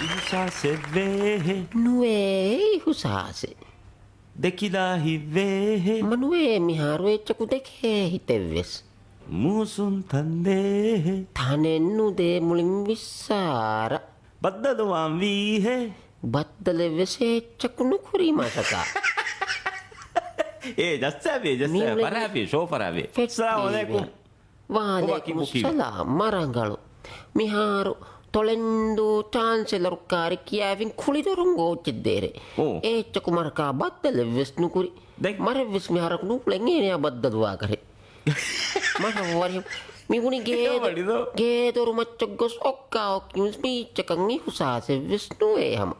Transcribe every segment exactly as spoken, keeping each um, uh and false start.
އިހުސާސެއްވޭހެ. ނުވޭ އިހުސާސެއް. ދެކިލާ ހިތްވޭހެ. މަ ނުވޭ މިހާރު އެއްޗަކު ދެކޭ ހިތެއްވެސް. މޫސުން ތަންދޭހެ. ތަނެއް ނުދޭ މުޅިން ވިއްސާރަ. ބައްދަލުވާން ވީހެ. ބައްދަލެއްވެސް އެއްޗަކު ނުކުރީ މަށަކާ. އޭ، ޖައްސާފި، ޖައްސާފި. މިއުޅެނީ ފަރާފި، ޝޯ ފަރާފި. ފެއްޓީ އައްސަލާމު ޢަލައިކުމް. މިހާ. ވަޢަލައިކުމުއްސަލާމް، މަރަނގަޅު. މިހާރު ތޮޅެންދޫ ޗާންސެލަރު ކާރި ކިޔާފިން ކުޅިދޮރުން ގޯއްޗެއް ދޭރެ. އޯ. އޭއްޗަކު މަށަކާ ބައްދަލެއްވެސް ނުކުރި. ދެން؟ މަށެއްވެސް މިހާރަކު ނޫޅެން އޭނަޔާ ބައްދަލުވާކަށެއް. މަށަށް ވަރިހަމަ. މިބުނި ގޭދޮ-، ވަޑިދޯ. ގޭދޮރު މައްޗަށް ގޮސް އޮއްކާ އޮއްކިމުސް މީއްޗަކަށް އިހުސާސެއްވެސް ނުވޭ ހަމަ.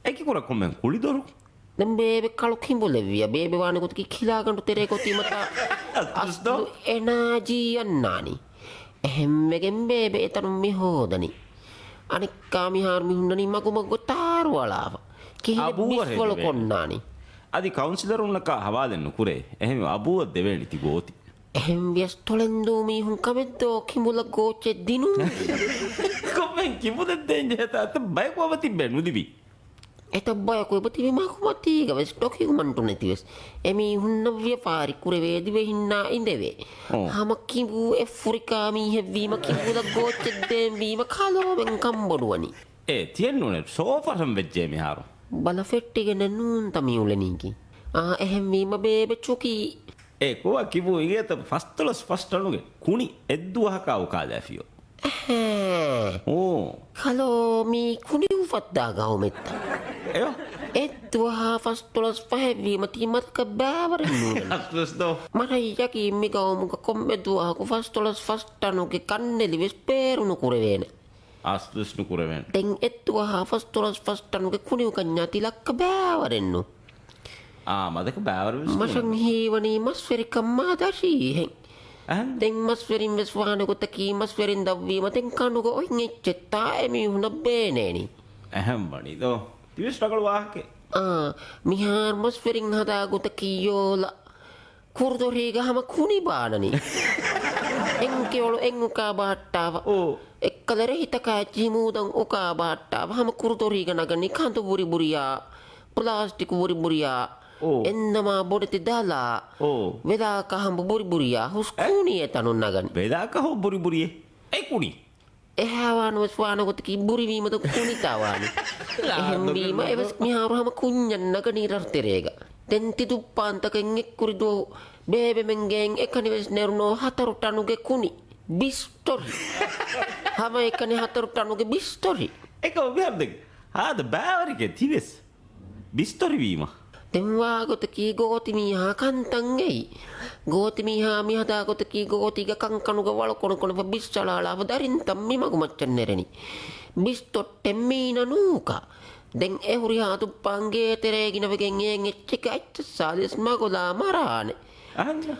އެކި ކުރަ ކޮންމެ ކުޅިދޮރު؟ ދެން ބޭބެ ކަޅު ކިނބުލެއްވިޔާ، ބޭބެ ވާނެ ގޮތަކީ ކިލާގަނޑު ތެރޭ ގޮތީމަތާ އަސްލު އެނާޖީ އަންނާނީ. އެހެންވެގެން ބޭބެ އެތަނުން މި ހޯދަނީ. އަނެއްކާ މިހާރު މި ހުންނަނީ މަގުމަގު ތާރު އަޅާފަ. ކިހިނެއް އަބޫއަށް މިސްވަޅު ދެވޭނެ. ކޮންނާނީ. އަދި ކައުންސިލަރުންނަކާ ހަވާލެއް ނުކުރޭ. އެހެންވެ އަބޫއަށް ދެވޭނެ ތި ގޯތި. އެހެންވިޔަސް ތޮޅެންދޫ މީހުން ކަމެއްދޯ ކިނބުލަށް ގޯއްޗެއް ދިނުން. ކޮންމެ ކިނބުލެއް ދޭން ޖެހޭތާ އެތައް ބަޔަކު އެބަ ތިއްބެ ނުލިބި. އެތައް ބަޔަކު އެބަ ތިބި މަގުމަތީގަ ވެސް ޑޮކިއުމަންޓު ނެތިވެސް. އެމީހުންނަށް ވިޔަފާރި ކުރެވޭ ދިވެހިންނާ އިނދެވޭ. އޯ. ހަމަ ކިނބޫ އެފްރިކާ މީހެއްވީމަ ކިނބުލަށް ގޯއްޗެއް ދޭން ވީމަ ކަލޯމެން ކަންބޮޑުވަނީ. އޭ، ތިއެއްނޫނެ، ސޯފަރަން ވެއްޖެ މިހާރު. ބަލަ ފެއްޓިގެންނެއް ނޫންތަ މި އުޅެނީކީ. އާ، އެހެންވީމަ ބޭބެ ޗުކީ. އޭ، ކޮބާ ކިބޫ އިނގޭތަ ފަސްދޮޅަސް ފަސް ޓަނުގެ ކުނި އެއްދުވަހަކާ އުކާލާފިޔޯ. އެހެ. އޯ. ކަލޯ މީ ކުނި އުފައްދާ ގައުމެއްތަ؟ އެޔޮ. އެއްދުވަހާ ފަސްދޮޅަސް ފަހެއްވީމަ ތީ މަދަކަށް ބާވަރެއް ނޫން. އަސްލުސް ދޯ. މަށަށް ޔަޤީން މި ގައުމުގަ ކޮންމެ ދުވަހަކު ފަސްދޮޅަސް ފަސް ޓަނުގެ ކަންނެލި ވެސް ބޭރު ނުކުރެވޭނެ. އަސްލުސް ނުކުރެވޭނެ. ދެން އެއްދުވަހާ ފަސްދޮޅަސް ފަސް ޓަނުގެ ކުނި އުކަންޏާ ތި ލައްކަ ބާވަރެއްނު. އާ، މަދަކަ ބާވަރު ވެސް ނުވޭ. މަށަށް ހީވަނީ މަސްވެރިކަން މާ ދަށީހެން. އަހަން. ދެން މަސްވެރިން ވެސް ވާނެ ގޮތަކީ މަސްވެރިން ދަށްވީމަ ދެން ކަނޑުގަ އޮތް އެއްޗެއްތާ އެމީހުނަށް ބޭނޭނީ. އެހެން ވަނީ ދޯ. ތިވެސް ރަނގަޅު ވާހަކައެއް. އާ، މިހާރު މަސްވެރިން ހަދާ ގޮތަކީ ޔޯލަ. ކުރުދޮރީގަ ހަމަ ކުނި ބާނަނީ. އެންކެޔޮޅު އެން އުކާ ބަހައްޓާފަ. އޯ. އެއްކަލަ ރެހިތަކާ އެއްޗިހި މޫދަން އުކާ ބަހައްޓާފަ ހަމަ ކުރުދޮރީގަ ނަގަނީ ކަނދު ބުރިބުރިޔާ، ޕްލާސްޓިކު ބުރިބުރިޔާ، އޯ. އެންނަމާ ބޮޑެތި ދަލާ، އޯ. ވެލާކަށަނބު ބުރިބުރިޔާ، ހުސް އެ؟ ކުނި އެތަނުން ނަގަނީ. ވެލާކަހަނބު ބުރިބުރިއޭ. އެ ކުނި. އެހާވާނުވެސް ވާނެ ގޮތަކީ ބުރިވީމަތަ ކުނިތާ ވާނީ. އެހެންވީމަ އެވެސް މިހާރު ހަމަ ކުންޏަށް ނަގަނީ ރަށްތެރޭގަ. ދެން ތި ދުއްޕާންތަކެއް އެއްކުރި ދުވަހު ބޭބެމެން ގެއިން އެކަނިވެސް ނެރުނޯ ހަތަރު ޓަނުގެ ކުނި. ބިސްތޮރި. ހަމައެކަނި ހަތަރު ޓަނުގެ ބިސްތޮރި. އެކަމަ މިހާރު ދެން ހާދަ ބާވަރެކޭ ތިވެސް. ބިސްތޮރިވީމަ. ދެން ވާގޮތަކީ ގޯތިމީހާ ކަންތައް އެއީ. ގޯތިމީހާ މިހަދާ ގޮތަކީ ގޯތީގަ ކަންކަނުގަ ވަޅު ކޮނުކޮނުފަ ބިސްއަޅާއަޅާފަ ދަރިންތައް މި މަގުމައްޗަށް ނެރެނީ. ބިސްތޮއްޓެއް މީނަ ނޫކާ. ދެން އެ ހުރިހާ ދުއްޕާން ގޭތެރޭ ގިނަވެގެން އެއިން އެއްޗެކޭ އައްޗަށް ސާލިސް މަގުލާ މަރާނެ. އަހަންނަ.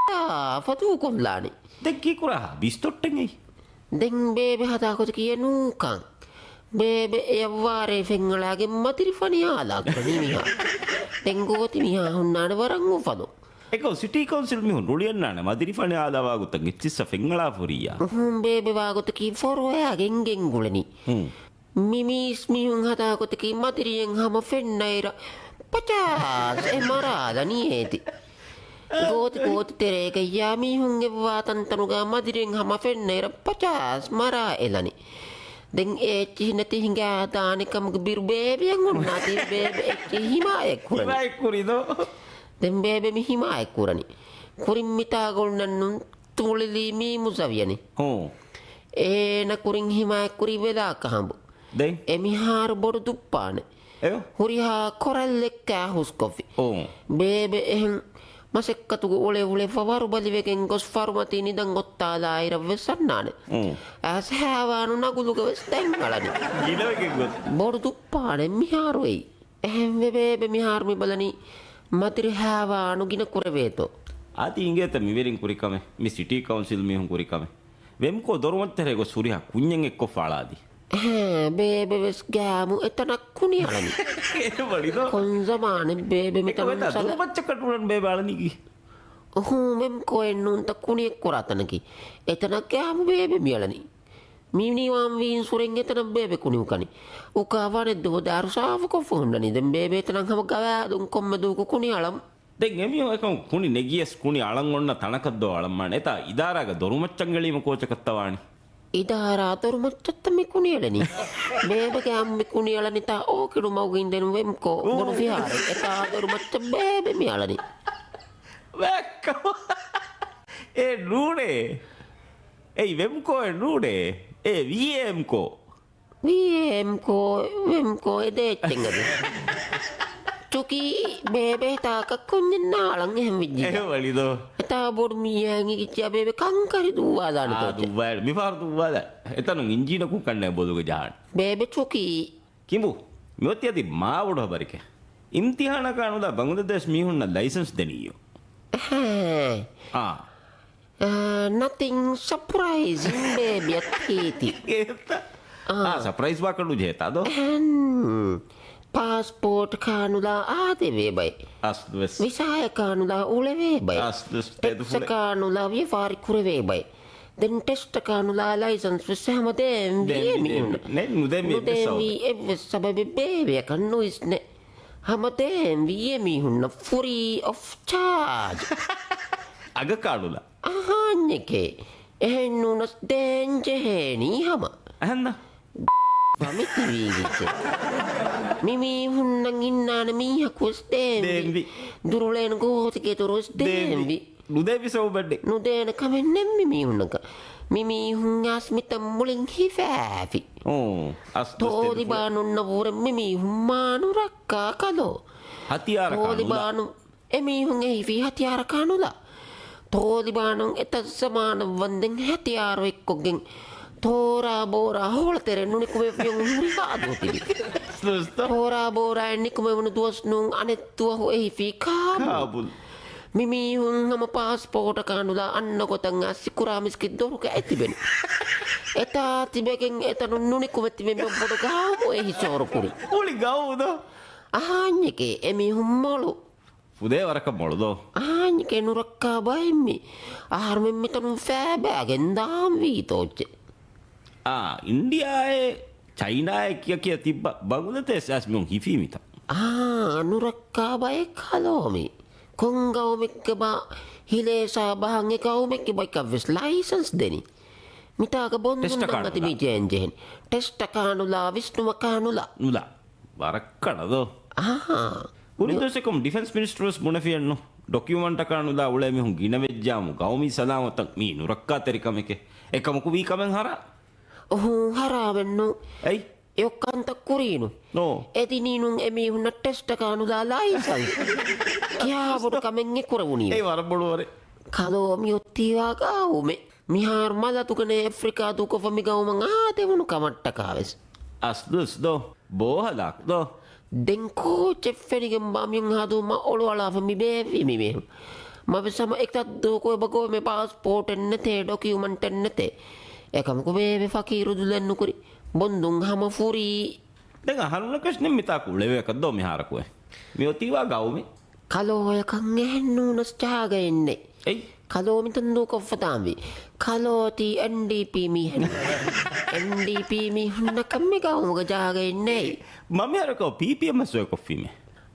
އާ، ފަތޫކޮށްލާނެ. ދެން ކީކުރާ ބިސްތޮއްޓެއް އެއީ؟ ދެން ބޭބެ ހަދާ ގޮތަކީ އެ ނޫކަން. ބޭބެ އެޔަށް ވާރޭ ފެންއަޅާގެން މަދިރި ފަނި އާލާ ކުރަނީ މީހާ. ދެން ގޯތި މީހާ ހުންނާނެ ވަރަށް އުފަލުން. އެކަމަ ސިޓީ ކައުންސިލް މީހުން ރުޅިއަންނާނެ މަދިރި ފަނި އާލާވާ ގޮތަށް އެއްޗިއްސަށް ފެންއަޅާފަ ހުރިއްޔާ. އުހުން ބޭބެ ވާ ގޮތަކީ ފޮރޮވައިގެން ގެންގުޅެނީ. ހުން. މި މީސް މީހުން ހަދާ ގޮތަކީ މަދިރިއެއް ހަމަ ފެންނައިރަށް ޕަޗާސް އެ މަރާލަނީ އޭތި. ގޯތި ގޯތި ތެރޭގައްޔާ މީހުން އެއްވާ ތަންތަނުގަ މަދިރިއެއް ހަމަ ފެންނައިރަށް ޕަޗާސް މަރާ އެލަނީ. ދެން އޭ އެއްޗިހި ނެތި ހިނގާ ދާނެ ކަމުގެ ބިރު ބޭބެއަށް އޮންނާތީ ބޭބެ އެއްޗިހި ހިމާޔަތް ކުރަނީ. ހިމާޔަތް ކުރީ ދޯ. ދެން ބޭބެ މި ހިމާޔަތް ކުރަނީ. ކުރިން މިތާގަ އުޅުނަންނުން ތުޅިލީ މީ މުޒަވިޔަނި. ހޫ. އޭނަ ކުރިން ހިމާޔަތް ކުރީ ވެލާކަހަނބު. ދެން؟ އެ މިހާރު ބޮޑު ދުއްޕާނެ. އެޔޮ؟ ހުރިހާ ކޮރަލްއެއްކާ ހުސްކޮށްފި. އޯ. ބޭބެ އެހެން މަސައްކަތުގަ އުޅެ އުޅެފަ ވަރުބަލިވެގެން ގޮސް ފަރުމަތީ ނިދަން އޮއްތާލާއިރަށް ވެސް އަންނާނެ. އޯ. އައިސް ހައިވާނު ނަގުލުގަ ވެސް ދެން އަޅަނީ. ގިނަވެގެން ގޮސް. ބޮޑު ދުއްޕާނެ މިހާރު އެއީ. އެހެންވެ ބޭބެ މިހާރު މި ބަލަނީ މަދިރި ހައިވާނު ގިނަ ކުރެވޭތޯ. އަދި އިނގޭތަ މިވެރިން ކުރި ކަމެއް، މި ސިޓީ ކައުންސިލް މީހުން ކުރި ކަމެއް. ވެމްކޯ ދޮރުމައްޗަށް ގޮސް ހުރިހާ ކުންޏެއް އެއްކޮށްފަ އަޅާދީ. އެހެން، ބޭބެ ވެސް ގާމު އެތަނަށް ކުނި އަޅަނީ. އެ ވަޅިދޯ. ކޮން ޒަމާނެއް ބޭބެ އެކަމަތާ މިތަނުން ސަލަ- ދޮރުމައްޗަކަށް އުޅަން ބޭބެ އަޅަނީކީ. އުހޫ، ވެމްކޯއެއް ނޫންތަ ކުނި އެއްކުރާ ތަނަކީ. އެތަނަށް ގާމު ބޭބެ މިއަޅަނީ. މިނިވަންވީން ސުރެން އެތަނަށް ބޭބެ ކުނިއުކަނި. އުކާ ވަނެއް ދުވަދާރު ސާފުކޮށްފަ ހުންނަނީ. ދެން ބޭބެ އެތަނަށް ހަމަ ގަވާދުން ކޮންމެ ދުވަހަކު ކުނި އަޅަމު. ދެން އެމީހުން އެކަމު ކުނި ނެގިޔަސް ކުނި އަޅަން އޮންނަ ތަނަކަށް ދޯ އަޅަން މާނެ. އެތާ އިދާރާގެ ދޮރުމައްޗަށް އެޅީމަ ކޯޗަކަށްތަ ވާނީ؟ އިދާރާ ދޮރުމައްޗަށްތަ މި ކުނި އެޅެނީ؟ ބޭބެގެ އަނބި ކުނި އަޅަނިތާ އޯކިޑު މަގު އިނދެން ވެމްކޯ ބޮޑު ފިހާރަ. އެތާ ދޮރުމައްޗަށް ބޭބެ މި އަޅަނީ. ވެއްކަމަ. އެ ނޫނޭ. އެއީ ވެމްކޯއެއް ނޫނޭ. އެ ވީއޭއެމްކޯ. ވީއޭއެމްކޯ، ވެމްކޯ އެ ދޭއްޗެއް އަދި. ޗޮކީ ބޭބެ ތާކަށް ކުންޏެއް ނާޅަން އެހެން ވެއްޖިއްޔާ. އެހެން ވަނީ ދޯ. އެތާ ބޮޑު މީހާ އެނގިއްޖިއްޔާ ބޭބެ ކަންކަރި ދުއްވާލާނެ އާ، ތޯ ޗެ. ދުއްވާލި. މިފަހަރު ދުއްވާލާ. އެތަނުން އިންޖީނަކުން ކަންނޭ ބޮލުގަ ޖަހާނެ. ބޭބެ ޗޮކީ. ކިނބު، މިއޮތީ އަދި މާ ބޮޑު ހަބަރެކޭ. އިމްތިހާނަކާ ނުލާ ބަނގުލަދޭޝް މީހުންނަށް ލައިސަންސް ދެނިއްޔޯ. އެހެ. އާ. އާ، nothing surprising ބޭބެ އަތީތި. އޭތަ؟ އާ. އާ، ސަޕްރައިޒް ވާކަނޑު ޖޭތާ ދޯ؟ އެހެން. ޕާސްޕޯޓް ކާނުލާ އާދެވޭ ބައެއް. އަސްލުވެސް. ވިސާޔަ ކާނުލާ އުޅެވޭ ބައެއް. އަސްލުވެސް. ޓެކްސަ ކާނުލާ ވިޔަފާރި ކުރެވޭ ބައެއް. ދެން ޓެސްޓަ ކާނުލާ ލައިސަންސް ވެސް ހަމަ ދޭން ވީ ދޭން ވީ، އެމީހުން. ދޭން ވީ. ނެ، ނުދޭން ވީ އެއްވެސް ނުދޭން ވީ ސަބަބެއް. އެއްވެސް ސަބަބެއް ބޭބެއަކަށް ނުވިސްނެ. ހަމަ ދޭން ވީ އެމީހުންނަށް ފްރީ އޮފް ޗާޖް. އަގަ ކާނުލާ. އަހާންޏެކޭ. އެހެން ނޫނަސް ދޭން ޖެހޭނީ ހަމަ. އަހަންނަ. ވަމިތިވީގެ. މި މީހުންނަށް އިންނާނެ މީހަކު ވެސް ދޭންވި. ދޭންވި. ދުރުޅޭން ގޯތިގެ ދޮރު ވެސް ދޭންވި. ދޭންވި. ނުދޭންވި ސަބަބެއް ނެތް. ނުދޭނެ ކަމެއް ނެތް މި މީހުންނަކަށް. މި މީހުން އަސް މިތަން މުޅިން ހިފާފި. އޯ، އަސް ދޮސް ތޯލިބާނުންނަށް ވުރެ މި މީހުން މާ ނުރައްކާ ކަލޯ. ހަތިޔާރަކާ ނުލާ. ތޯލިބާނު އެމީހުން އެހިފީ ހަތިޔާރަކާ ނުލާ. ތޯލިބާނުން އެތައް ޒަމާނަށް ވަންދެން ހަތިޔާރު އެއްކޮށްގެން ތޯރާ ބޯރާ ހޮޅަތެރެ ނުނިކުމެވިޔުން ހުރިހާ ދުވަސް ތިބި. ދުވަސްތަ؟ ތޯރާ ބޯރާއެއް ނިކުމެވުނު ދުވަސް ނޫން އަނެއް ދުވަހު އެހިފީ ކާބުލް. ކާބުލް. މި މީހުން ހަމަ ޕާސްޕޯޓަކާ ނުލާ އަންނަ ގޮތަށް އައިސް ކުރާ މިސްކިތް ދޮރުގަ އެތިބެން. އެތާ ތިބެގެން އެތަނުން ނުނިކުމެ ތިބެން ބޮޑު ގައުމު އެހިސޯރު ކުރި. މުޅި ގައުމު ދޯ؟ އަހާންޏެކޭ އެމީހުން މޮޅު. ފުދޭ ވަރަކަށް މޮޅު ދޯ؟ އާންޏެކޭ ނުރައްކާ ބައެއް މި. އަހަރުމެން މިތަނުން ފޭބާގެން ދާން ވީތޯއްޗެ. އާ، އިންޑިއާއޭ، ޗައިނާއޭ ކިޔަ ކިޔަ ތިއްބަ ބަނގުލަދޭޝް އައިސް މިހުން ހިފީ މިތަން. އާ، ނުރައްކާ ބައެއް ކަލޯ މި. ކޮން ގައުމެއްގަ ބާ ހިލޭސާ ބަހަން އެ ގައުމެއްގެ ބައިކަށް ވެސް ލައިސަންސް ދެނީ. މިތާގަ ބޮންދުން ޓެސްޓަކާ ނަން އަތި ނުލާ. މި ޖޭން ޖެހެން. ޓެސްޓަކާ ނުލާ، ވިސްނުމަކާ ނުލާ. ނުލާ. ވަރަށްކަނަ ދޯ. އާ. ކުރި ދުވަސް އެކަމު ޑިފެންސް މިނިސްޓަރު ވެސް ބުނެފިއެއްނު. ޑޮކިއުމަންޓަކާ ނުލާ އުޅޭ މީހުން ގިނަވެއްޖާމު ގައުމީ ސަލާމަތަށް މީ ނުރައްކާތެރި ކަމެކޭ. އެކަމަކު ވީ ކަމެއް ހަރާ. އުހު، ހަރާވެއްނު. އެއް؟ އެއޮ ކަންތައް ކުރީނު. ނޯ. އެދިނީނު އެމީހުންނަށް ޓެސްޓަކާ ނުލާ ލައިސަންސް. ކިހާ ބޮޑު ކަމެއް އެ ކުރެވުނީ. އެ ވަރަށް ބޮޑު ވަރެއް. ކަލޯ މި އޮތީވާ ގައުމެއް. މިހާރު މަލަތުގަނެ އެފްރިކާ ދޫކޮށްފަ މި ގައުމަށް އާދެވުނު ކަމަށްޓަކާވެސް. އަސްލުސް ދޯ، ބޯހަލާކު ދޯ. ދެން ކޯޗެއް ފެނިގެން ބާ މިއުން ހާދޫ މަ އޮޅުއަޅާފަ މި ބޭއްވީ މި މީހުން. މަވެސް ހަމަ އެކަތް ދޫކޮށް އެބަ ގޮވެ މެ ޕާސްޕޯޓެއް ނެތޭ، ޑޮކިއުމަންޓެއް ނެތޭ. އެކަމަކު ބޭބެ ފަކީރު ދުލެއް ނުކުރި. ބޮންދުން ހަމަ ފުރީ. ދެން އަހަރުންނަކަށް ނެތް މިތާކު އުޅެވޭކަށް ދޯ މިހާރަކު އެ. މި އޮތީވާ ގައުމެއް. ކަލޯޔަކަށް އެހެން ނޫނަސް ޖާގައެއް ނެތް. އެއް؟ ކަލޯ މިތަން ދޫކޮށްފަ ދާންވީ. ކަލޯ ތީ އެންޑީޕީ މީހެއް. އެންޑީޕީ މީހުންނަކަށް މި ގައުމުގަ ޖާގައެއް ނެތް. މަ މިހާރަކަށް ޕީޕީއެމް އަސް އޮތް ކޮށްފީމޭ.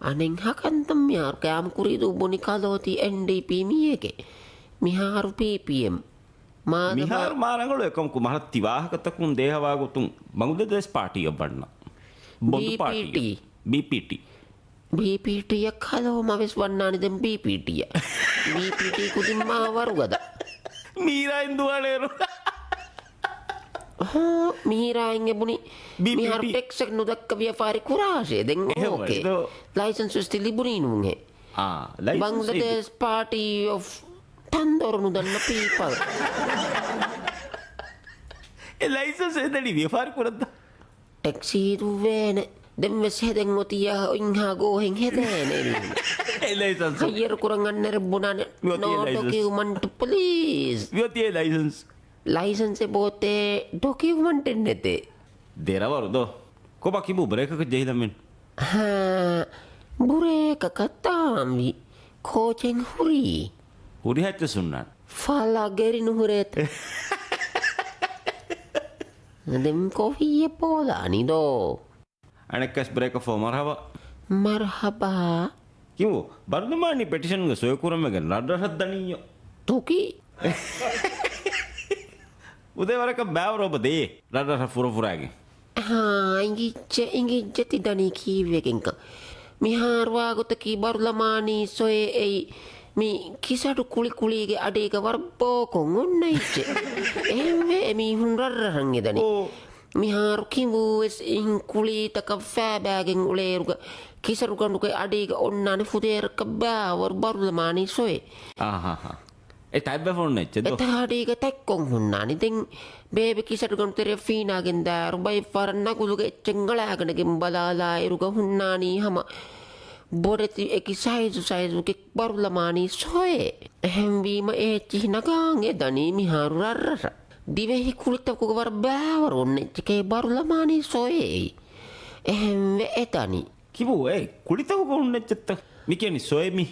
އަނެއްހަކަންތަ މިހާރު ކައިމް ކުރީ ދޫ ބުނި ކަލޯ ތީ އެންޑީޕީ މީހެކޭ. މިހާރު ޕީޕީއެމް. މާދަމާ މިހާރު މާ ރަނގަޅު އެކަމަކު މަހަށް ތި ވާހަކަތަކުން ދޭހަވާ ގޮތުން ބަނގުލަދޭޝް ޕާޓީއަށް ވަންނަ. ބޮންދު ބީޕީޓީ. ޕާޓީއަށް. ބީޕީޓީ. ބީޕީޓީއަށް ކަލޯ މަވެސް ވަންނާނެ ދެން ބީޕީޓީއަށް. ބީޕީޓީ ކުދިން މާ ވަރުގަދަ. މީރާއިން ދުވާނޭރު. ހާ، މީރާއިން އެބުނި. ބީޕީޓީ. މިހާރު ޓެކްސެއް ނުދައްކަ ވިޔަފާރި ކުރާށޭ ދެން. އެހެން އޯކޭ. ވަރިދޯ. ލައިސަންސް ވެސް ތި ލިބުނީ ނޫންހޭ. އާ، ލައިސަންސް ބަނގްލަދޭޝް ޕާޓީ އޮފް ތަންދޮރު ނުދަންނަ ޕީޕަލް. އެ ލައިސަންސް އެދަނީ ވިޔަފާރި ކުރަންތަ؟ ޓެކްސީ ދުއްވޭނެ. ދެން ވެސް ހެދެން އޮތި އަހަ އޮތްހާ ގޯހެއް ހެދޭނެ އެމީހުން. އެ ލައިސަންސް. ހައްޔަރު ކުރަން އަންނަރެ ބުނާނެ. މި އޮތީ ނޯ ލައިސަންސް. ޑޮކިއުމަންޓް ޕްލީޒް. މި އޮތީ ލައިސަންސް. ލައިސަންސް އެބައޮތޭ ޑޮކިއުމަންޓެއް ނެތޭ. ދެރަވަރު ދޯ. ކޮބާ ކިބޫ ބްރޭކަކަށް ޖެހިލަމެން. ހާ، ބްރޭކަކަށް ތާންވީ. ކޯޗެއް ހުރީ. ހުރިހާ އެއްޗެއް ހުންނާނެ. ފަލާ ގެރި ނުހުރޭތަ؟ ދެން ކޮފީއެއް ބޯލާނީ ދޯ. އަނެއްކާސް ބްރޭކަށްފަހު މަރްހަބާ. މަރްހަބާ. ކިމު، ބަރުލަމާނީ ޕެޓިޝަންގެ ސޮއި ކުރަމެގެން ރަށްރަށަށް ދަނީއްޔޯ. ތުކި. އުދޭ ވަރަކަށް ބާވަރު އޮބަ ދޭ ރަށްރަށަށް ފުރަފުރާގެން. ހާ، އިނގިއްޖެ، އިނގިއްޖެ ތި ދަނީ ކީއްވެގެންކަން. މިހާރު ވާގޮތަކީ ބަރުލަމާނީ ސޮއެ އެއީ މި ކިސަޑު ކުޅިކުޅީގެ އަޑީގަ ވަރަށް ބޯކޮށް އޮންނަ އިއްޖެ. އެހެންވެ އެމީހުން ރަށްރަށަށް އެދަނީ. އޯ. މިހާރު ކިނބޫވެސް އިހިން ކުޅީތަކަށް ފައިބާގެން އުޅޭއިރުގަ ކިސަޑުގަނޑުގެ އަޑީގަ އޮންނާނެ ފުދޭވަރަކަށް ބާވަރު ބަރުލަމާނީ ސޮއެ. އާހާހާ. އެ ތަތްވެފަ އޮންނަ އެއްޗެއް ދޯ؟ އެތާ އަޑީގަ ތަތްކޮށް ހުންނާނީ. ދެން ބޭބެ ކިސަޑުގަނޑު ތެރެއަށް ފީނާގެން ދާއިރު ބައެއް ފަހަރަށް ނަގުލުގެ އެއްޗެއް އަޅާގަނެގެން ބަލާލާއިރުގަ ހުންނާނީ ހަމަ ބޮޑެތި އެކި ސައިޒު ސައިޒުގެ ބަރުލަމާނީ ސޮއެ. އެހެންވީމަ އެ އެއްޗިހި ނަގާން އެދަނީ މިހާރު ރަށްރަށަށް. ދިވެހި ކުޅިތަކުގަ ވަރަށް ބާވަރު އޮންނަ އެއްޗެކޭ ބަރުލަމާނީ ސޮއެ އެއީ. އެހެންވެ އެދަނީ. ކިބޫ އޭ ކުޅިތަކުގަ ހުންނަ އެއްޗެއްތަ؟ މިކިޔަނީ ސޮއެ މީ.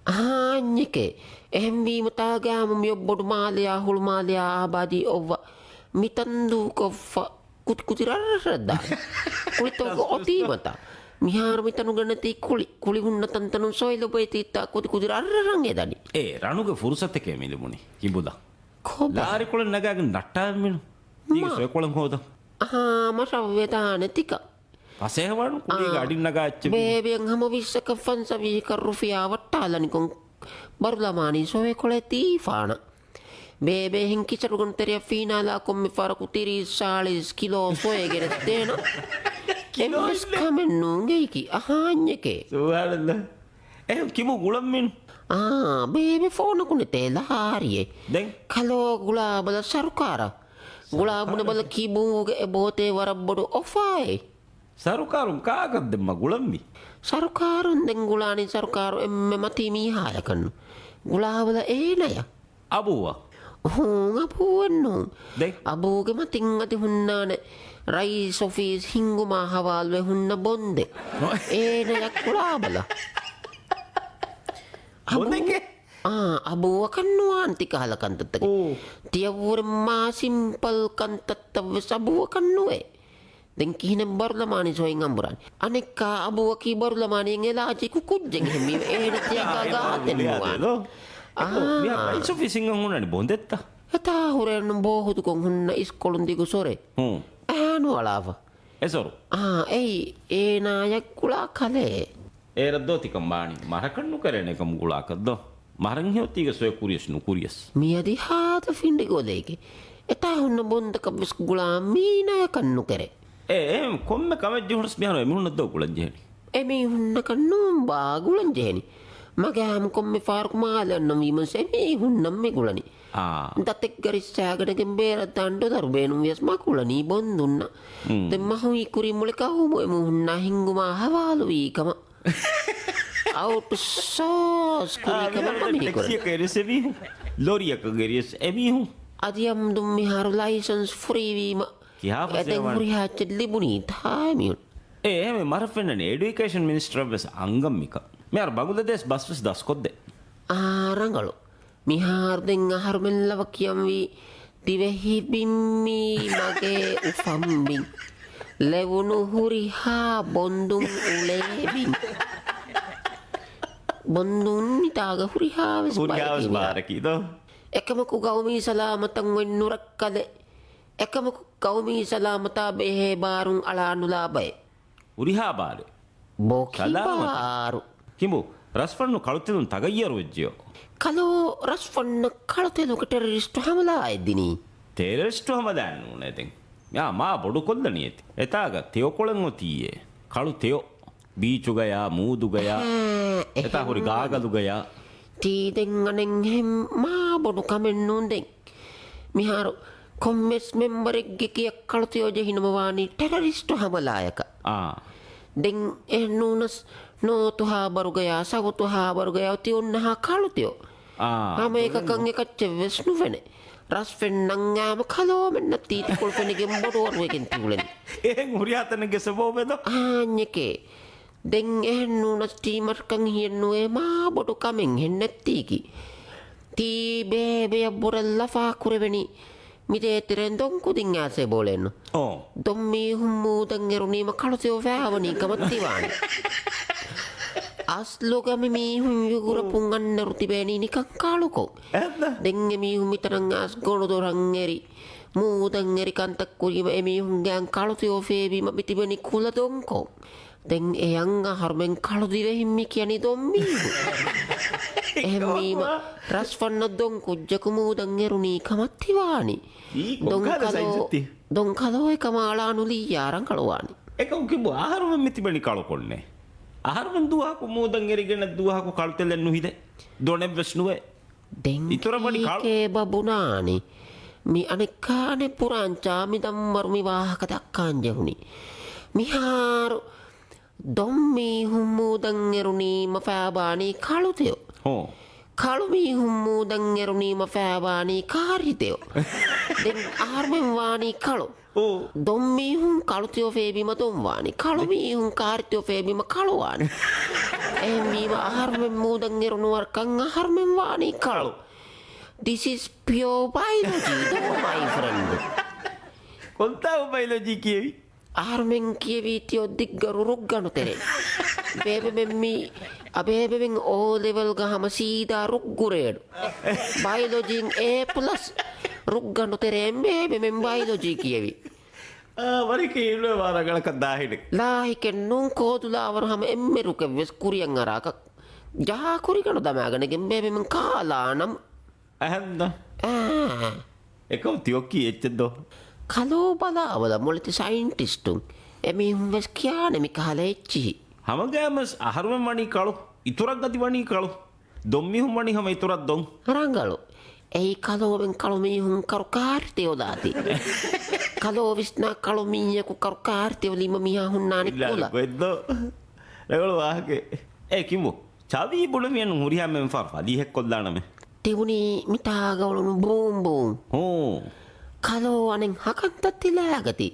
އާންޏެކޭ. އެހެންވީމަ ތާގައިމު މިއޮއް ބޮޑު މާލެޔާ ހުޅުމާލެޔާ އާބާދީ އޮއްވަ މިތަންދޫކޮށްފަ ކުތިކުތި ރަށްރަށަށް ދާ. ކުޅިތަކުގަ އޮތީމަތާ. މިހާރު މިތަނުގަ ނެތީ ކުޅި. ކުޅި ހުންނަ ތަންތަނުން ސޮއެ ލޮބުވެތީތާ ކުތިކުތި ރަށްރަށަށް އެދަނީ. އޭ ރަނުގެ ފުރުސަތެކޭ މި ލިބުނީ. ކިބުލަ. ކޮބާ؟ ލާރިކޮޅެއް ނަގާގެން ނައްޓާ މިނު. ތީގެ މާ. ސޮއެކޮޅެއް ހޯދަ. އަހާ، މަށަށް ވެދާނެ ތިކަ. ފަސޭހަވާނު ކުރީގެ އާ، އަޑިން ނަގާ އެއްޗެއް ވީ. ބޭބެއަށް ހަމަ ވިއްސަކަށް ފަންސަވީހަކަށް ރުފިޔާ ވައްޓާލަނިކޮށް ބަރުލަމާނީ ސޮއެކޮޅެއް ތީފާނަ. ބޭބެ އެހެން ކިސަޑުގަނޑު ތެރެއަށް ފީނާލާ ކޮންމެ ފަހަރަކު ތިރީސް ސާޅީސް ކިލޯ ސޮއެ ގެނެސްދޭނަ. ކިލޯ އެއްވެސް އިންނޭ. ކަމެއް ނޫން ގެއިކި އަހާންޏެކޭ. ސުބްހާނައްލާ. އެހެން ކިބު ގުޅަން މިނު. އާ، ބޭބެ ފޯނަކު ނެތޭ ލާރިއެއް. ދެން؟ ކަލޯ ގުޅާބަލަ ސަރުކާރަށް. ގުޅާ ބުނެބަލަ ކިބޫގެ އެބޯތޭ ވަރަށް ބޮޑު އޮފާއެއް. ސަރުކާރުން ކާކަށް ދެންމަ ގުޅަންވީ؟ ސަރުކާރުން ދެން ގުޅާނީ ސަރުކާރު އެންމެ މަތީ މީހާޔަކަށްނު. ގުޅާބަލަ އޭނަޔަށް. އަބޫއަށް؟ ހޫނ، އަބޫއެއްނޫން. ދެން؟ އަބޫގެ މަތިން އަދި ހުންނާނެ ރައީސް އޮފީސް ހިންގުމާ ހަވާލުވެ ހުންނަ ބޮންދެއް. އޭނަޔަށް ގުޅާބަލަ. އަބޫ، ބޮންދެއްގެ؟ އާ، އަބޫއަކަށް ނުވާން ތިކަހަލަ ކަންތައްތަކެއް. އޯ. ތިޔަށްވުރެ މާ ސިމްޕަލް ކަންތައްތައްވެސް އަބޫއަކަށް ނުވޭ. ދެން ކިހިނެއް ބަރުލަމާނީ ސޮއެ އަނބުރާނީ؟ އަނެއްކާ އަބޫއަކީ ބަރުލަމާނީ އެލާޖިކު ކުއްޖެއް ހެންވީމަ އޭނަ ތިޔަކާ ގާތެއް ނުވާނެ. އާ. މިހާ ރައީސް އޮފީސް ހިންގަން ހުންނާނީ ބޮންދެއްތަ؟ އެތާ ހުރެން ބޯހުދުކޮށް ހުންނަ އިސްކޮޅުން ދިގު ސޮރެ. ހޫނ. އެހާ ނުއަޅާފަ. އެ ސޮރު. އާ، އެއީ އޭނާޔަށް ގުޅާ ކަލޭ. އޭރަށްދޯ ތިކަން ބާނީ؟ މަރަކަށް ނުކެރޭނެ ކަމު ގުޅާކަށްދޯ؟ މަރަން ހެޔޮ ތީގެ ސޮއެ ކުރިޔަސް ނުކުރިޔަސް. މިއަދި ހާދަ ފިނޑި ގޮލޭގެ. އެތާ ހުންނަ ބޮންދަކަށްވެސް ގުޅާ މީނަޔަކަށް ނުކެރޭ. އޭ، އެހެން ކޮންމެ ކަމެއް ޖެހުނަސް މިހާރު އެމީހުންނަށްދޯ ގުޅަން ޖެހެނީ؟ އެމީހުންނަކަށް ނޫންބާ ގުޅަން ޖެހެނީ. މަގޭ ހަމަ ކޮންމެ ފަހަރަކު މާލެ އަންނަންވީމަސް އެމީހުންނަށް މި ގުޅަނީ. އާ. ދަތެއްގަ ރިއްސާގަނެގެން ބޭރަށްދާން ޑޮލަރު ބޭނުންވިޔަސް މަ ގުޅަނީ ބޮންދުންނަށް. މް. ދެން މަހުވީ ކުރިން މުޅި ގައުމު އެމީހުންނާ ހިންގުމާ ހަވާލުވީ ކަމަށް. އައުޓްސޯސް ކުރީ ކަމަށް މި ކުރަނީ. ޓެކްސީއަކަށް އެރިޔަސް އެމީހުން. ލޯރީއަކަށް އެރިޔަސް އެމީހުން. އަދި އަމްދުން މިހާރު ލައިސަންސް ފުރީވީމަ. ކިހާ އެ ދެން ފަސޭހަވާނެ؟ ހުރިހާ އެއްޗެއް ލިބުނީތާ އެމީހުން. އޭ، އެހެން މަރަށް ފެންނަނީ އެޑިއުކޭޝަން މިނިސްޓަރަށްވެސް އަންގަން މިކަން. މިހާރު ބަނގުލަދޭޝް ބަސްވެސް ދަސްކޮށްދޭ. އާ، ރަނގަޅު. މިހާރު ދެން އަހަރުމެން ލަވަ ކިޔަންވީ، ދިވެހި ބިންމީ މަގޭ އުފަން ބިން. ލެވުނު ހުރިހާ ބޮންދުން އުޅޭ ބިން. ބޮންދުން މިތާގަ ހުރިހާވެސް ހުރިހާވެސް ބަޔަކީ މިހާރު. ބާރަކީ ދޯ؟ އެކަމަކު ގައުމީ ސަލާމަތަށް އޮތް ނުރައްކަލެއް. އެކަމަކު ގައުމީ ސަލާމަތާ ބެހޭ ބާރުން އަޅާ ނުލާ ބައެއް. ހުރިހާ ބާރެއް. ބޯކި ސަލާމަތަށް. ބާރު. ކިނބު، ރަސްފަންނު ކަޅުތެލުން ތަޣައްޔަރު ވެއްޖެޔޯ. ކަލޯ ރަސްފަންނަށް ކަޅުތެލުގެ ޓެރަރިސްޓު ހަމަލާއެއް ދިނީ. ޓެރަރިސްޓު ހަމަލާއެއް ނޫނޭ ދެން. މިއާ މާ ބޮޑުކޮށްލަނީ އެތި. އެތާގަ ތެޔޮކޮޅެއް އޮތީއޭ. ކަޅު ތެޔޮ. ބީޗުގަޔާ، މޫދުގަޔާ، އެހެން އެތާ ހުރި ނޫން. ގާގަލުގަޔާ. ތީ ދެން އަނެއްހެން މާ ބޮޑު ކަމެއް ނޫން ދެން. މިހާރު ކޮންމެސް މެމްބަރެއްގެ ކިޔަށް ކަޅުތެޔޮ ޖެހިނަމަ ވާނީ ޓެރަރިސްޓު ހަމަލާޔަކަށް. އާ. ދެން އެހެން ނޫނަސް ނޯތު ހާބަރުގަޔާ، ސައުތު ހާބަރުގަޔާ އޮތީ އޮންނަހާ ކަޅުތެޔޮ. އާ. ހަމަ އެކަކަށް އެކައްޗެއްވެސް ނުފެނޭ. ރަސްފެންނަން އާމަ ކަލޯމެންނަށް ތީތި ކޮޅު ފެނިގެން ބޮޑުވަރުވެގެން ތިއުޅެނީ. އެހެން ހުރިހާ ތަނެއްގެ ސަބަބެއް ދޯ؟ އާންޏެކޭ. ދެން އެހެން ނޫނަސް ޓީމަށްކަން ހިޔެއްނުވޭ މާ ބޮޑު ކަމެއް ހެންނެއްތީކީ. ތީ ބޭބެޔަށް ބުރަށް ލަފާ ކުރެވެނީ. މި ދޭތެރޭން ދޮން ކުދިން އާސޭ ބޯޅައެއްނު. އޯ. ދޮން މީހުން މޫދަށް އެރުނީމަ ކަޅު ތެޔޮ ފައިވަނީ ކަމަށް ތިވާނީ. އަސްލުގަ މި މީހުން ޔުގުރަޕުން އަންނައިރު ތިބޭނީ ނިކަން ކަޅުކޮށް. އެހެންތަ؟ ދެން އެ މީހުން މިތަނަށް އައިސް ގޮނޑުދޮށަށް އެރި، މޫދަށް އެރި ކަންތައް ކުރީމަ އެ މީހުންގެ އަން ކަޅު ތެޔޮ ފޭބީމަ މި ތިބެނީ ކުލަ ދޮންކޮށް. ދެން އެ އަން އަހަރުމެން ކަޅު ދިވެހިން މި ކިޔަނީ ދޮން މީހުން. އެހެންވީމަ ރަސްފަންނަށް ދޮން ކުއްޖަކު މޫދަށް އެރުނީ ކަމަށް ތިވާނީ. އީ ދޮން ކޮންކަހަލަ ކަލޯ، ސައިޒެއްތި؟ ދޮން ކަލޯ އެކަމާ އަޅާ ނުލިއްޔާ ރަނގަޅުވާނީ. އެކަމު ކިބު އަހަރުމެން މި ތިބެނީ ކަޅުކޮށްނޭ. އަހަރުމެން ދުވަހަކު މޫދަށް އެރިގެން ދުވަހަކު ކަޅުތެލެއް ނުހިދޭ. ދޮނެއްވެސް ނުވޭ. ދެން އިތުރަށް ވަނީ ކަޅު. ކީކޭ ބަ ބުނާނީ؟ މި އަނެއްކާ އަނެއް ބުރާންޗާ މި ދަންވަރު މި ވާހަކަ ދައްކާން ޖެހުނީ. މިހާރު ދޮން މީހުން މޫދަށް އެރުނީމަ ފައިބާނީ ކަޅު ތެޔޮ. ހޯ. ކަޅު މީހުން މޫދަށް އެރުނީމަ ފައިބާނީ ކާރި ތެޔޮ. ދެން އަހަރުމެން ވާނީ ކަޅު. އޯ. ދޮން މީހުން ކަޅު ތެޔޮ ފޭބީމަ ދޮން ވާނީ. ކަޅު މީހުން ކާރި ތެޔޮ ފޭބީމަ ކަޅު ވާނީ. އެހެންވީމަ އަހަރުމެން މޫދަށް އެރުނު ވަރަކަށް އަހަރުމެން ވާނީ ކަޅު. This is pure biology, though, my friend. ކޮންތާ ބަޔޮލޮޖީ ކިޔެވި؟ އަހަރުމެން ކިޔެވީ ތިޔޮ ދިއްގަރު ރުއްގަނޑު ތެރޭ. ބޭބެމެން މީ، އަ، ބޭބެމެން އޯ ލެވެލްގަ ހަމަ ސީދާ ރުއްގުރޭޑު. ބަޔޮލޮޖީން އޭ ޕްލަސް ރުއްގަނޑު ތެރޭ ބޭބެމެން ބަޔޮލޮޖީ ކިޔެވި. އާ، ވަރިކަ އިންނުވެ ވާ ރަނގަޅަކަށް ދާހިނެއް. ލާހިކެއް ނޫން ކޯދުލާވަރު ހަމަ އެންމެ ރުކެއްވެސް ކުރިއަށް އަރާކަށް. ޖަހާ ކުރިގަނޑު ދަމާގަނެގެން ބޭބެމެން ކާލާނަމް. އަހަންނަ. އާ. އެކަމް ތިއޮއްކީ އެއްޗެއްދޯ؟ ކަލޯ ބަލާވަލަ މޮޅެތި ސައިންޓިސްޓުން. އެމީހުން ވެސް ކިޔާނެ މި ކަހަލަ އެއްޗިހި. ހަމަގައިމުވެސް އަހަރުމެން ވަނީ ކަޅު. އިތުރަށް އަދި ވަނީ ކަޅު. ދޮންމީހުން ވަނީ ހަމަ އިތުރަށް ދޮން. ރަނގަޅު. އެއީ ކަލޯވެން ކަޅު މީހުން ކަރު ކާރިތެ އޮލާތި. ކަލޯ ވިސްނާ ކަޅު މީހަކު ކަރު ކާރިތެ އޮލީމަ މީހާ ހުންނާނެ ކުލަ. ގޮތްދޯ؟ ރަނގަޅު ވާހަކައެއް. އޭ ކިމު. ޗާވީ ބުނެ މިޔަނު ހުރިހާ މެންފާރު ފަލީހެއް ކޮށްލާނަމޭ. ތިބުނީ މިތާގަ އުޅުނު ބޫން ބޫން. ހޫ. ކަލޯ އަނެއް ހަކަންތައް ތިލާގަތީ.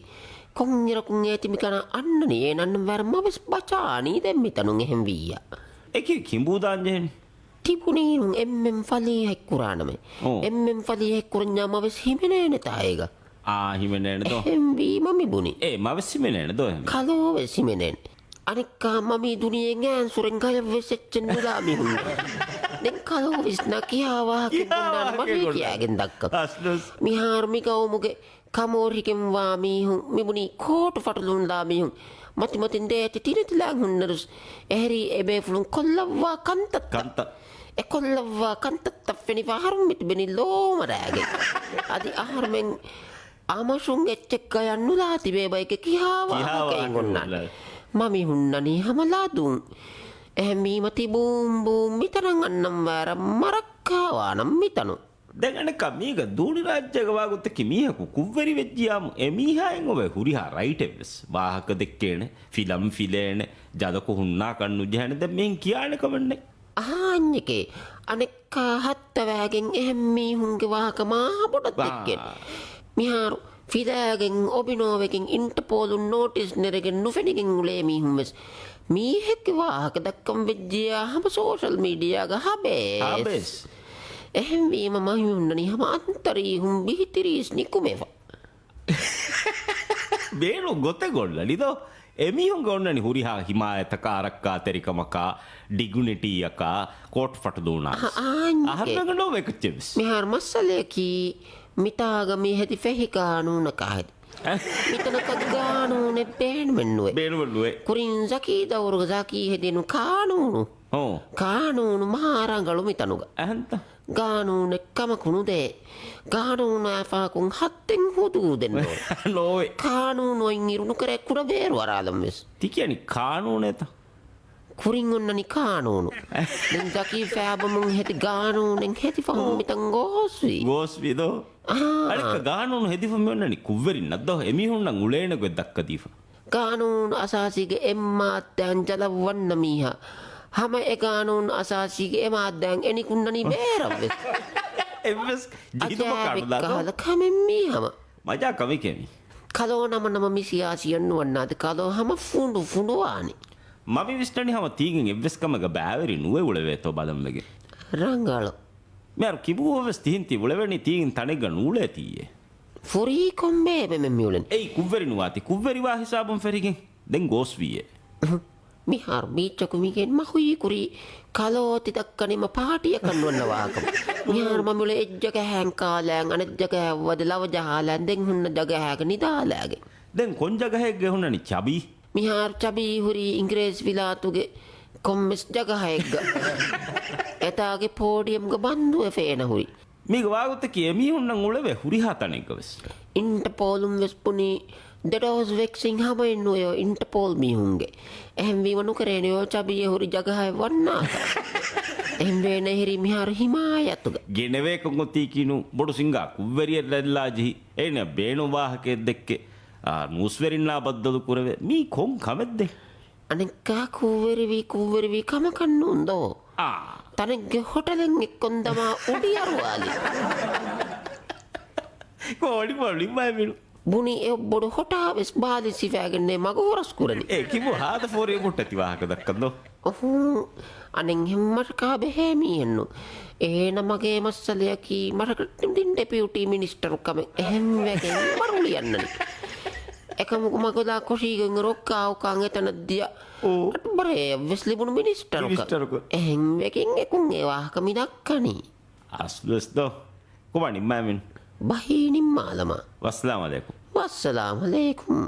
ކޮންއިރަކުން އޭތި މިކަނާ އަންނަނީ އޭނަ ވަރަށް މަވެސް ބަޗާނީ ދެން މިތަނުން އެހެން ވިއްޔާ. އެކި ކިނބޫދާން ޖެހެނީ. ތިބުނީނު އެންމެން ފަލީހެއް ކުރާނަމޭ. އޯ. އެންމެން ފަލީހެއް ކުރަންޏާ މަވެސް ހިމެނޭނެތާ އޭގަ. އާ، ހިމެނޭނެ ދޯ؟ އެހެންވީމަ މި ބުނި. އޭ، މަވެސް ހިމެނޭނެ ދޯ އެހެން؟ ކަލޯވެސް ހިމެނޭނެ. އަނެއްކާ މަ މި ދުނިޔެ އަންސުރެން ގަޔަށްވެސް އެއްޗެއް ނުލާ މީހުން. ދެން ކަލޯ ވިސްނާ ކިހާ ވާހަކަ ކިހާ ގޮންނާން ވާހަކަ މަ މީ ގޮންނާން؟ ކިޔާގެން ދައްކަ. އަސްލުސް. މިހާރު މި ގައުމުގެ ކަމޯރިގެންވާ މީހުން މިބުނީ ކޯޓު ފަޓުލުންލާ މީހުން މަތިމަތިން ދޭތި ތިނެތިލާން ހުންނަރުސް އެހެރީ އެބޭފުޅުން ކޮށްލައްވާ ކަންތައްތައް. ކަންތައް. އެ ކޮށްލައްވާ ކަންތައްތައް ފެނިފަ އަހަރުން މިތިބެނީ ލޯމަރާގެ. އަދި އަހަރުމެން އަމަށުން އެއްޗެއް ގަޔަށް ނުލާ ތިބޭ ބައެކެ ކިހާ ކިހާ ވާހަކައެއް ވާހަކައެއް އޮންނާނެ. އޮންނާނެ. މަ މި ހުންނަނީ ހަމަ ލަދުން. އެހެންވީމަ ތި ބޫން ބޫން މިތަނަށް އަންނަން ވަރަށް މަރައްކާވާނަން މިތަނުން. ދެން އަނެއްކާ މީގަ ދޫނި ރާއްޖޭގަ ވާގޮތަކީ މީހަކު ކުށްވެރި ވެއްޖިޔާމު އެ މީހާއިން އޮވޭ ހުރިހާ ރައިޓެއްވެސް. ވާހަކަ ދެއްކޭނެ، ފިލަމް ފިލޭނެ، ޖަލަކު ހުންނާކަށް ނުޖެހޭނެ. ދެން މިހެން ކިޔާނެ ކަމެއްނެތް. އަހާ އަންޏެކޭ، އަނެއްކާ ހައްތަވާގެން އެހެން މީހުންގެ ވާހަކަ މާ ބޮޑަށް ވާ. ދެއްކޭނެ. މިހާރު ފިލާގެން އޮބިނޯވެގެން އިންޓަޕޯލުން ނޯޓިސް ނެރެގެން ނުފެނިގެން އުޅޭ މީހުން ވެސް މީހެއްގެ ވާހަކަ ދައްކަން ވެއްޖިޔާ ހަމަ ސޯޝަލް މީޑިއާގަ ހަބޭސް. ހަބޭސް. އެހެންވީމަ މަ މި ހުންނަނީ ހަމަ އަންތަރީހުން ބިހިތިރީސް ނިކުމެފަ. ބޭނުން ގޮތެއް އޮންނަނީ ދޯ؟ އެމީހުންގެ އޮންނަނީ ހުރިހާ ހިމާޔަތަކާ، ރައްކާތެރިކަމަކާ، ޑިގުނިޓީއަކާ، ކޯޓް ފަޓުލޫނާ. އަ-، އާންޏެކޭ. އަހަރުމެންގެ ނޯވޭ ކައްޗެއްވެސް. މިހާރު މައްސަލަޔަކީ، މިތާގަ މި ހެދި ފެހި ގާނޫނަކާ ހެދި. މިތަނަކަށް ގާނޫނެއް ބޭނުމެއް ނުވޭ. ބޭނުމެއް ނުވޭ. ކުރިން ޒަކީ ދައުރުގަ ޒަކީ ހެދިނު ގާނޫނު. އޯ. ގާނޫނު މާ ރަނގަޅު މިތަނުގަ. އަހަންތަ؟ ގާނޫނެއް ކަމަކު ނުދޭ. ގާނޫނާ ފަހަކުން ހައްދެއް ހުދޫދެއް ނޯވޭ. ނޯވޭ. ގާނޫނު އޮތް އިރު ނުކެރޭ ކުޑަ ބޭރު އަރާލަން ވެސް. ތި ކިޔަނީ ގާނޫނޭތަ؟ ކުރިން އޮންނަނީ ގާނޫނު. ދެން ޒަކީ ފައިބަމުން ހެދި ގާނޫނެއް ހެދި ފަހުން މިތަން ގޯސްވީ. ގޯސްވީ ދޯ؟ އާ. އަނެއްކާ ގާނޫނު ހެދިފަ މި އޮންނަނީ ކުށްވެރިންނަށް ދޯ؟ އެމީހުންނަށް އުޅޭނެ ގޮތް ދައްކަދީފަ. ގާނޫނު އަސާސީގެ އެއް މާއްދާއިން ޖަލަށް ވަންނަ މީހާ، ހަމަ އެ ގާނޫނު އަސާސީގެ އެ މާއްދާއިން އެ ނިކުންނަނީ ބޭރަށްވެސް. އެއްވެސް ޖެހިލުމަކާ އަޖާއިބެއް ނުލާތޯ؟ ކަހަލަ ކަމެއް މީ ހަމަ. މަޖާ ކަމެކޭ މީ. ކަލޯ ނަމަ ނަމަ މި ސިޔާސީއަށް ނުވަންނާތި ކަލޯ ހަމަ ފުނޑު ފުނޑުވާނެ. މަ މި ވިސްނަނީ ހަމަ ތީގެން އެއްވެސް ކަމެއްގަ ބައިވެރި ނުވެ އުޅެވޭތޯ ބަލަން ވެގެން. ރަނގަޅު. މިހާރު ކިބޫއަށްވެސް ތިހެން ތި އުޅެވެނީ ތީގެން ތަނެއްގަ ނޫޅޭތީއޭ. ފުރީ ކޮންބޭ އެބަމެން މިއުޅެނީ. އެއީ ކުށްވެރި ނުވާތީ، ކުށްވެރިވާ ހިސާބުން ފެށިގެން ދެން ގޯސްވީއޭ. މިހާރު ބީޗަކު މިގެން މަ ހުއި ކުރީ ކަލޯތި ދައްކަނީ މަ ޕާޓީއަކަށް ނުވަންނަ ވާހަކަ. މިހާރު މަ މިއުޅޭ އެއްޖަގަހައިން ކާލާން އަނެއްޖަގަހަށް ވަދެ ލަވަ ޖަހާލާން ދެން ހުންނަ ޖަގަހައިގަ ނިދާލާގެން. ދެން ކޮން ޖަގަހެއްގަ ހުންނަނީ ޗަބީ؟ މިހާރު ޗަބީ ހުރީ އިނގިރޭސި ވިލާތުގެ ކޮންމެސް ޖަގަހައެއްގަ. އެތާގެ ޕޯޑިއަމްގަ ބަންދުވެފަ އޭނަ ހުރީ. މީގެ ވާގޮތަކީ އެމީހުންނަށް އުޅެވޭ ހުރިހާ ތަނެއްގަވެސް. އިންޓަޕޯލުން ވެސް ބުނީ ދެ ޑޯޒް ވެކްސިން ހަމައެއް ނުވެޔޯ އިންޓަޕޯލް މީހުންގެ. އެހެންވީމަ ނުކެރޭނެޔޯ ޗަބީއެއް ހުރި ޖަގަހައެއް ވަންނާކަށް. އެހެންވޭނެ ހިރީ މިހާރު ހިމާޔަތުގަ. ގެނެވޭކަން އޮތީކީ ނޫ ބޮޑު ސިނގާ ކުށްވެރިއެއް ރަތްލާޖެހި. އޭނަ ބޭނުން ވާހަކައެއް ދެއްކެ. އާ، ނޫސްވެރިންނާ ބައްދަލު ކުރެވޭ. މީ ކޮން ކަމެއްދޭ؟ އަނެއްކާ ކުށްވެރިވީ، ކުށްވެރިވީ ކަމަކަށް ނޫން ދޯ. އާ. ތަނެއްގެ ހޮޓަލެއް އެއްކޮން ދަމާ އުޑި އަރުވާލި. ކޯ އޮޑި ބޮޑި މައިމިނު. ބުނި އެ ބޮޑު ހޮޓާ ވެސް ބާލި ސިފައިގެންނޭ މަގު ހުރަސް ކުރަނީ. އޭ ކިބު ހާދަ ފޯރި މުއްޓަތި ވާހަކަ ދައްކަން ދޯ. އުހޫ. އަނެއްހެން މަށަކާ ބެހޭ މީހެއްނު. އޭނަ މަގޭ މައްސަލަޔަކީ މަށަކަށް ދިން ޑެޕިއުޓީ މިނިސްޓަރު ކަމެއް އެހެންވެގެން މަރުޅި އަންނަނީ. އެކަމަކު މަގުލާ ކޮށީގެން ރޮއްގާއުކާން އެތަނަށް ދިޔަ. އޯ. އަޑުބަރޭއަށްވެސް ލިބުނު މިނިސްޓަރުކަން. މިނިސްޓަރުކަން. އެހެންވެގެން އެކުން އެ ވާހަކަ މި ދައްކަނީ. އަސްލުވެސް ދޯ. ކޮބާ ނިންމާމިން؟ ބަހީ ނިންމާލަމާ. ވައްސަލާމް އަލައިކުމް. ވައްސަލާމް އަލައިކުމް.